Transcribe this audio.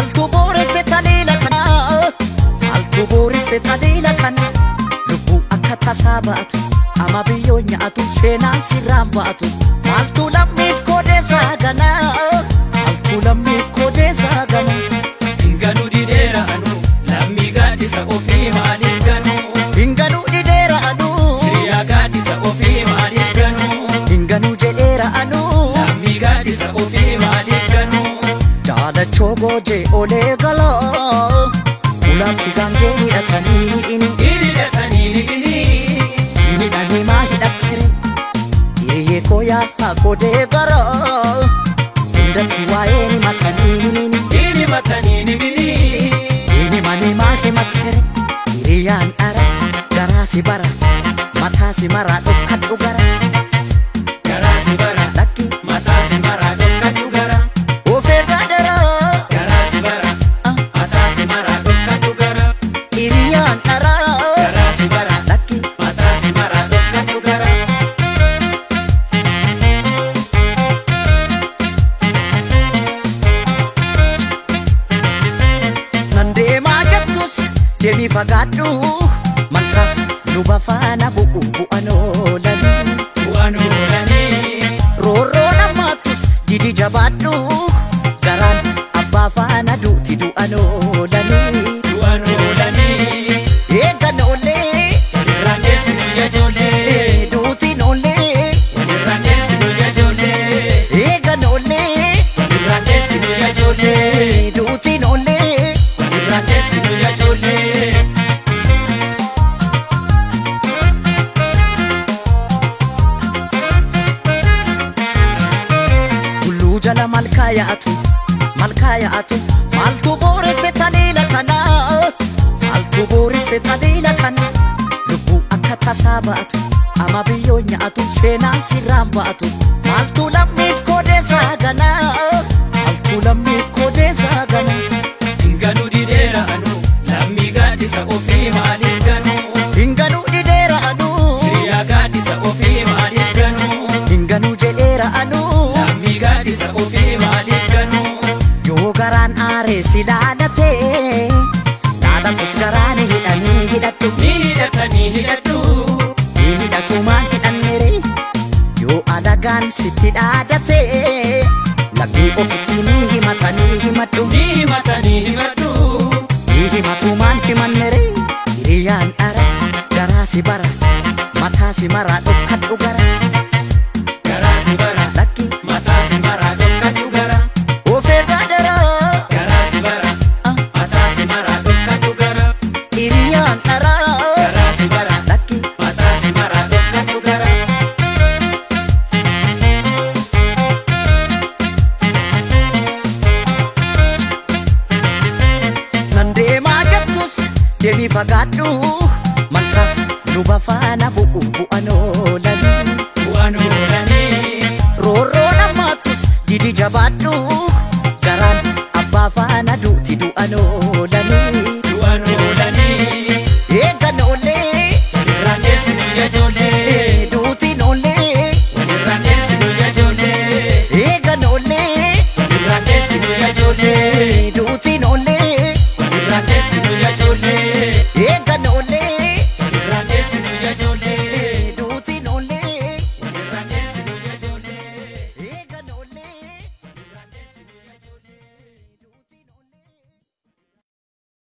Maaltu booresse taleela kana, maaltu booresse taleela kana. Lubbuu akka tasaa baatu, ama biyyoo nyaatu, seenaan sirraan baatu. Maaltu lammiif koodeessaa gana, maaltu lammiif koodeessaa gana. Hinganuu didheera anu, lammii gaaddisa ofii maaliif ganu? Hinganuu didheera anu, Hiriyaa gaaddisa ofii maaliif ganu? Hinganuu jedheera anu. Lammii gaaddisa ofii maaliif ganu? Jaalachoo goojee olee galaa, ulaatti gaangee hidhatanii hidhini. Hidhatanii hidhini. Hidhanii maa hidhattere, hiriyyee koo yaadhaa koodee garaa, hundatti waa'ee ni matanii himini. Himatanii himini. Himanii maa himattere, hiriyyaan dhara, garaa si bara, mataa si maraa dhuuf kadhu gara. Garaa si bara, Lakki mataa si maraa dhuuf kadhu gara. ofee gaadharaa, Garaa si bara, mataa si maraa dhuuf kadhu gara. Hiriyyaan dharaa, Garaa si bara, lakki. mataa si maraa dhuuf kadhu gara. Nan deemaa jettus deemii fagaadhu, malkaas luba faana bu'u bu'an oolanii. Bu'aan oolanii. Roorroo namaattus didi jabaadhu, garaan abbaa faana duuti du'an oolanii. Du'aan oolanii. Eegan oolee, Walirraan dheessinu yaa ijoollee. Duutiin oolee, Walirraan dheessinu yaa ijoollee. Eegan oolee, Walirraan dheessinu yaa ijoollee. Duutiin oolee. Walirraan dheessinu yaa ijoollee. Tulluu jala malkaa yaa'atu, malkaa yaa'atu, maaltu booresse taleela kana, maaltu booresse taleela kana. Lubbuu akka tasaa baatu, ama biyyoo nyaatu, seenaan sirraan baatu. Maaltu lammiif koodeessaa gana, maaltu lammiif koodeessaa gana. Hinganuu didheera anu, lammii gaaddisa ofii maaliif ganu? Hinganuu didheera anu, Hiriyaa gaaddisa ofii maaliif ganu? Hinganuu jedheera anu. Lammii gaaddisa ofii maaliif ganu? Yoo garaan aaree si laalatee, laalatus garaan hidhanii hidhadhu. Ni hidhatanii hidhadhu. Ni hidhatu maal hidhannere, yoo alagaan sitti dhaadatee, lammii ofitti ni himatanii himadhu. Ni himatanii himadhu. Ni himatu maal himannere, hiriyyaan dhara, garaa si bara, mataa si maraa dhuuf kadhu gara. Garaa si bara, Lakki mataa si maraa dhuuf kadhu gara. ofee gaadharaa, Garaa si bara, mataa si maraa dhuuf kadhu gara. Hiriyyaan dharaa, Garaa si bara, lakki. mataa si maraa dhuuf kadhu gara. Nan deemaa jettus deemii fagaadhu, malkaas luba faana bu'u bu'an oolanii.